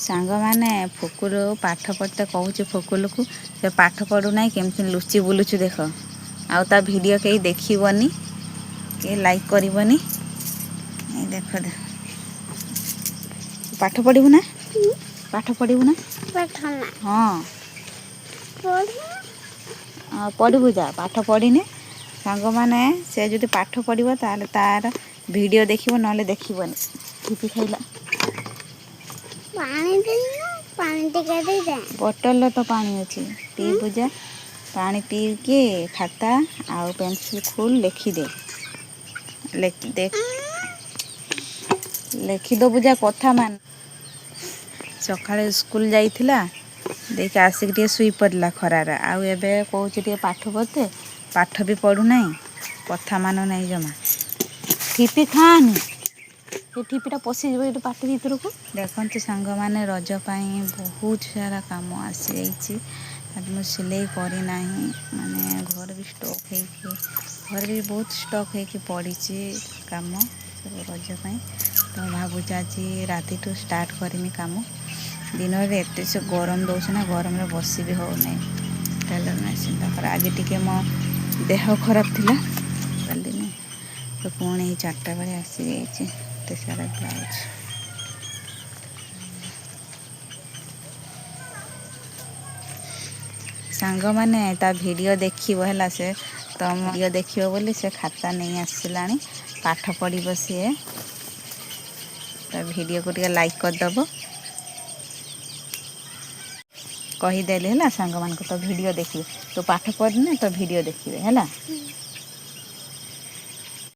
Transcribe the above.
ସାଙ୍ଗମାନେ, ଫୁକୁଲୁ ପାଠ ପଢ଼ିତେ କହୁଛି ଫୁକୁଲୁକୁ, ସେ ପାଠ ପଢ଼ୁନାହିଁ। କେମିତି ଲୁଚି ବୁଲୁଛୁ ଦେଖ। ଆଉ ତା ଭିଡ଼ିଓ କେହି ଦେଖିବନି, କେହି ଲାଇକ୍ କରିବନି। ଏଇ ଦେଖ ଦେଖ। ପାଠ ପଢ଼ିବୁ ନା? ପାଠ ପଢ଼ିବୁ ନା? ପାଠ ନା। ହଁ। ପଢିବୁ। ହଁ, ପଢ଼ିବୁ, ଯା। ପାଠ ପଢ଼ିନେ ସାଙ୍ଗମାନେ, ସେ ଯଦି ପାଠ ପଢ଼ିବ ତାହେଲେ ତାର ଭିଡ଼ିଓ ଦେଖିବ, ନହେଲେ ଦେଖିବନି। ଠିପି ଖାଇଲା। ପାଣି ଦେଇନ, ପାଣି ଟିକେ ଦେଇଦେ। ବୋଟଲରେ ତ ପାଣି ଅଛି, ପିଇ ପୂଜା। ପାଣି ପିଇକି ଖାତା ଆଉ ପେନସିଲ୍ ଖୋଲ, ଲେଖିଦେ। ଲେଖିଦେ, ଲେଖିଦେବୁ ଯା। କଥା ମାନ। ସକାଳେ ସ୍କୁଲ ଯାଇଥିଲା, ଦେଇକି ଆସିକି ଟିକେ ଶୋଇ ପଡ଼ିଲା ଖରାରେ। ଆଉ ଏବେ କହୁଛି ଟିକେ ପାଠ ପଢ଼ତେ, ପାଠ ବି ପଢ଼ୁନାହିଁ। କଥା ମାନୁ ନାହିଁ ଜମା। ଠିପି ଖାଆନି, ସେ ଠିପିଟା ପଶିଯିବ ଏଇଠି ପାଟି ଭିତରକୁ। ଦେଖନ୍ତୁ ସାଙ୍ଗମାନେ, ରଜ ପାଇଁ ବହୁତ ସାରା କାମ ଆସିଯାଇଛି। ଆଜି ମୁଁ ସିଲେଇ କରିନାହିଁ। ମାନେ ଘରେ ବି ଷ୍ଟକ୍ ହେଇକି, ଘରେ ବି ବହୁତ ଷ୍ଟକ୍ ହେଇକି ପଡ଼ିଛି କାମ ସବୁ ରଜ ପାଇଁ। ତ ଭାବୁଛି ଆଜି ରାତିଠୁ ଷ୍ଟାର୍ଟ କରିମି କାମ। ଦିନରେ ଏତେ ସେ ଗରମ ଦେଉଛି ନା, ଗରମରେ ବସି ବି ହେଉନାହିଁ ଟେଲର୍ ମେସିନ୍ ପାଖରେ। ଆଜି ଟିକେ ମୋ ଦେହ ଖରାପ ଥିଲା କାଲିନି। ତ ପୁଣି ଏଇ 4ଟା ବେଳେ ଆସିଯାଇଛି ଏତେ ସାରା ବ୍ଲାଉଜ୍। ସାଙ୍ଗମାନେ, ତା ଭିଡ଼ିଓ ଦେଖିବ ହେଲା। ସେ ତମ ଭିଡ଼ିଓ ଦେଖିବ ବୋଲି ସେ ଖାତା ନେଇ ଆସିଲାଣି। ପାଠ ପଢ଼ିବ ସିଏ। ତା ଭିଡ଼ିଓକୁ ଟିକେ ଲାଇକ୍ କରିଦେବ। କହିଦେଲି ହେଲା ସାଙ୍ଗମାନଙ୍କୁ, ତ ଭିଡ଼ିଓ ଦେଖିବେ। ତୁ ପାଠ ପଢ଼ିନେ ତ ଭିଡ଼ିଓ ଦେଖିବେ ହେଲା।